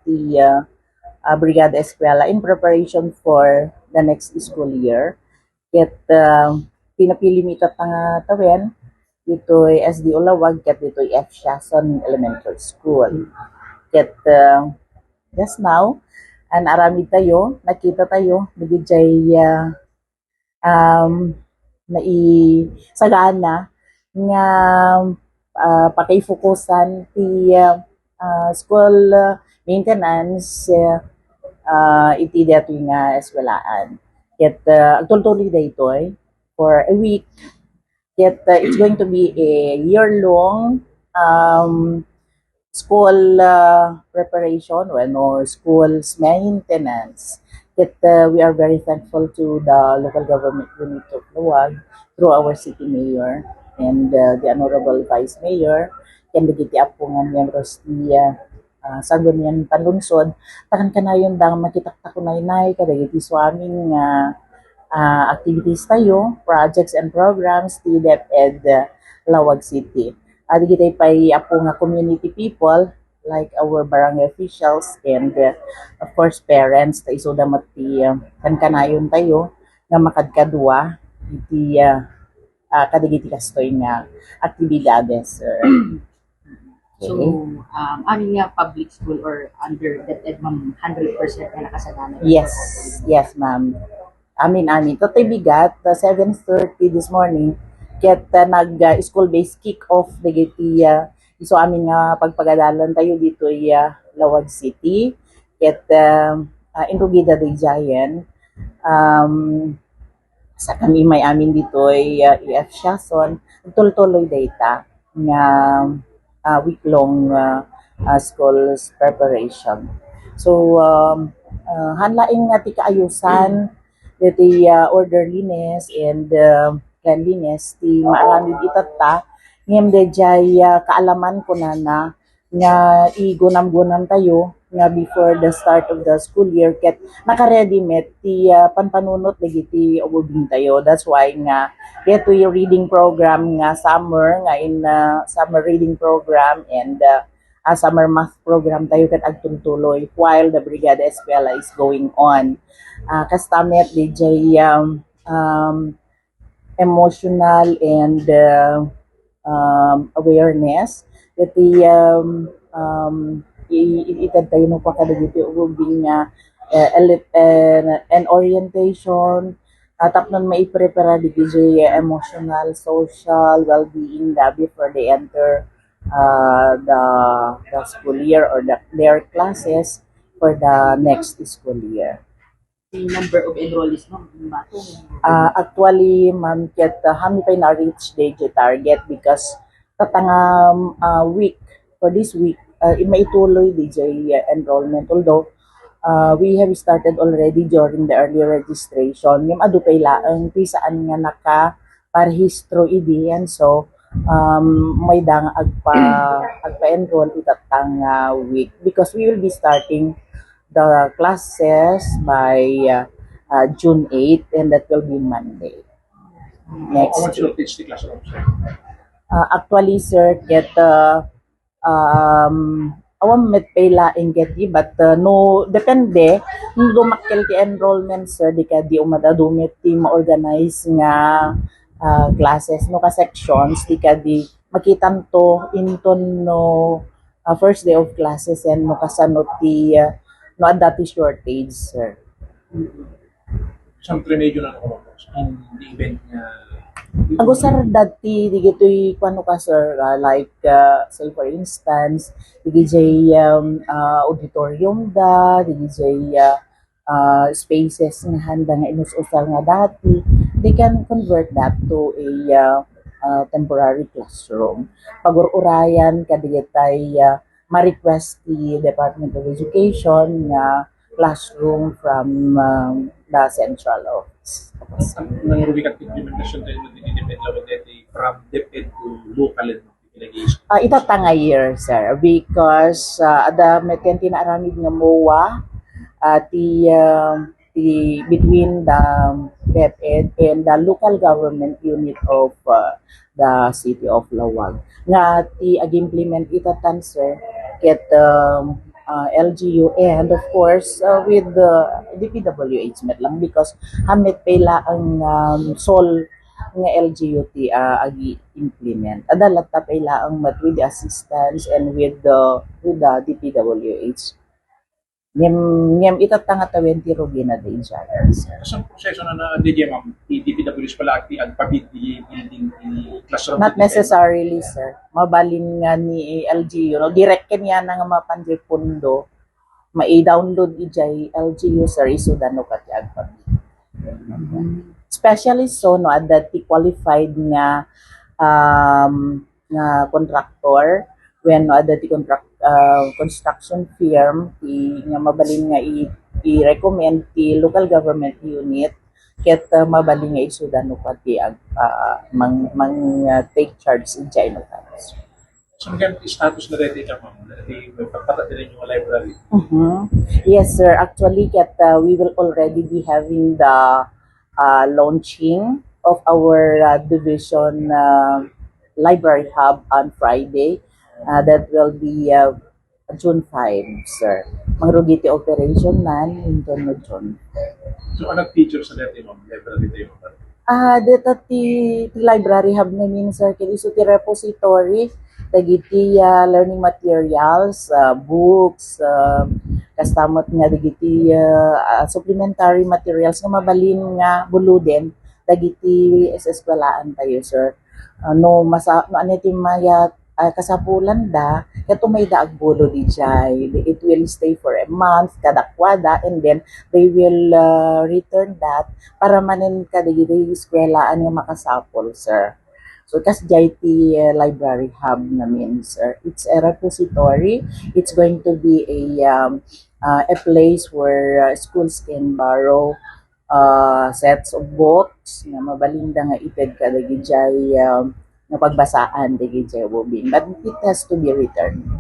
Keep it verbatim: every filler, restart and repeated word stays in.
ti, ah, ah, Brigada Eskwela in preparation for the next school year. Ket, ah, pinapili mi ita nga tawen ditoy S D O Lawag ket ditoy F Siason Elementary School. Ket, ah, just now, an aramid tayo, nakita tayo, dagiti, ah, um, naisagana nga, ah, pakaifokusan ti, ah, ah, school, ah, maintenance, ah, ah, iti daytoy nga eskwelahan. Ket, ah, agtultuloy daytoy for a week. Ket, ah, it's going to be a year-long, um, school, ah, preparation, wenno school's maintenance. Ket, ah, we are very thankful to the local government unit of Lawag through our city mayor and, ah, the honorable vice mayor, ken dagiti apo nga miyembros ti, ah, ah, Sangguniang Panlungsod, ta kankanayon da nga makitaktakunaynay kadagiti isu amin nga, ah, activities tayo, projects and programs ti DepEd, ah, Lawag City. Ah, dagiti pay apo nga community people, like our barangay officials and, uh, of course, parents, ta isuda met ti, uh, kankanayon tayo nga makadkadua iti, uh, uh, kadagiti kastoy nga aktibidades, sir. So, Okay. um, amin nga public school or under DepEd, ma'am, hundred percent nga nakasagana? Yes, yes, ma'am. Amin, amin. Totoy bigat, uh, seven thirty this morning, ket, uh, nag, uh, school-based kick-off dagiti, uh, isu amin nga pagpagadalan tayo ditoy, uh, Lawag City. Ket, um, uh, inrugida daydiayen, um, sa kami may amin ditoy, uh, E F Siason, tultuloy dayta nga, ah, week-long, ah, ah, school's preparation. So, um, ah, haan laeng nga ti kaayusan, diti, ah, orderliness and, ah, cleanliness ti maaramid itatta, ngem daydiay, ah, kaalaman kunana nga igunamgunam tayo nga before the start of the school year ket naka-ready met ti, ah, panpanunot dagiti ubing tayo. That's why nga daytoy reading program nga summer, nga in, ah, summer reading program and, ah, ah, summer math program tayo ket agtultuloy while the Brigada Eskwela is going on. Ah, kasta met daydiay, um, um, emotional and, ah, um, awareness. Iti, um, um, i-, i-, ited tayo no pa kadagiti ubing nga, eh, ele-, eh, an orientation, ah, tapno maiprepara dagiti emotional, social well-being da before they enter, ah, the, the school year or the, their classes for the next school year. The number of enrollees, ma'am, in Bato? Ah, actually, ma'am, ket, ah, haan mi pay na-reach daydiay target because itatta nga, ah, week, for this week, ah, maituloy daydiay, ah, enrollment. Although, ah, we have started already during the early registration. Ngem adu pay laeng ti saan nga nakaparehistro idi, and so, um, mayda nga agpa-, agpa-enroll itatta nga week because we will be starting the classes by, uh, uh, June eight, and that will be Monday. Next How much week. Of each the classroom, sir? Uh, actually, sir, ket, uh, um, awan met pay laeng ket, but, uh, no, depende, no dumakkel ti enrollment, sir, di kadi umad-adu met ti ma-organize nga, uh, classes, no, ka sections, di kadi makitanto inton no, ah, first day of classes and no kasano ti, ah, no adda ti shortage, sir. Saan remedyo na nakuha po in the event nga Agusar dati digitoy kuano ka, sir, ah, like, ah, say for instance, digijay, um, ah, auditorium da, digijay, ah, ah, spaces nga handa nga inus-usar nga dati, they can convert that to a, ah, ah, temporary classroom. Pagur-urayan kadagitay, ah, ma-request ti Department of Education nga classroom from, um, the central office. Nang rugi kat implementasyon tayo ng dinidepend lang dati from DepEd to local and Ah, itatta nga year, sir, because, ah, adda met ken ti naaramid nga MOA, ah, ti, ah, ti between the DepEd and the local government unit of, ah, the city of Laoag. Nga ti ag-implement itatan, sir, ket, um, uh, L G U, and of course, uh, with the D P W H met lang, because hammet pay laeng, um, sole nga L G U ti, uh, agi-implement. Adda latta pay laeng met with the assistance and with the, with the D P W H. Ngem, ngem itatta nga tawen ti rugina da idiay, sir. Kasano proseso na na, D J, ma'am? Ti D P W H pala ti agpabid ti building, ti classroom, Not ti necessarily, sir. Mabalin nga ni L G U, no? Direct kaniana nga mapan ti pundo, mai-download idiay L G U, sir, isuda no kadi agpabid. Especially so, no, adda ti qualified nga, um, nga contractor, wenno adda ti contract, ah, construction firm ti nga mabalin nga i-, i-recommend ti local government unit ket, ah, mabalin nga isuda no kadi ag-, ah, mang-, mang-, ah, take charge idiay no kadi. So, again, status na dati ka, ma'am? Dati, may pagpata din yung library. Mhm. Yes, sir. Actually, ket, uh, we will already be having the, uh, launching of our, uh, division, uh, library hub on Friday. Uh, that will be, uh, June five, sir. Mangrugi ti operation man, into no June. So, ano features na dati, ma'am? Library tayo, ma'am? Ah, deta ti, ti library hub ngamin, sir, ket isu ti repository dagiti, ah, learning materials, ah, books, ah, kasta met nga dagiti, ah, ah, supplementary materials nga mabalin nga buluden dagiti eseskuelaan tayo, sir. Ah, no masa-, no ania ti maya-, ah, kasapulanda, ket umayda agbulod idiay. It will stay for a month, kadakuada, and then they will, ah, return that para manen kadagiti eskuelaan nga makasapul, sir. So, kasdiay ti, uh, library hub ngamin, sir. It's a repository. It's going to be a, um, uh, a place where, uh, schools can borrow, uh, sets of books nga mabalinda nga ited kadagiti, um, nga pagbasaan dagiti ubing. But it has to be returned.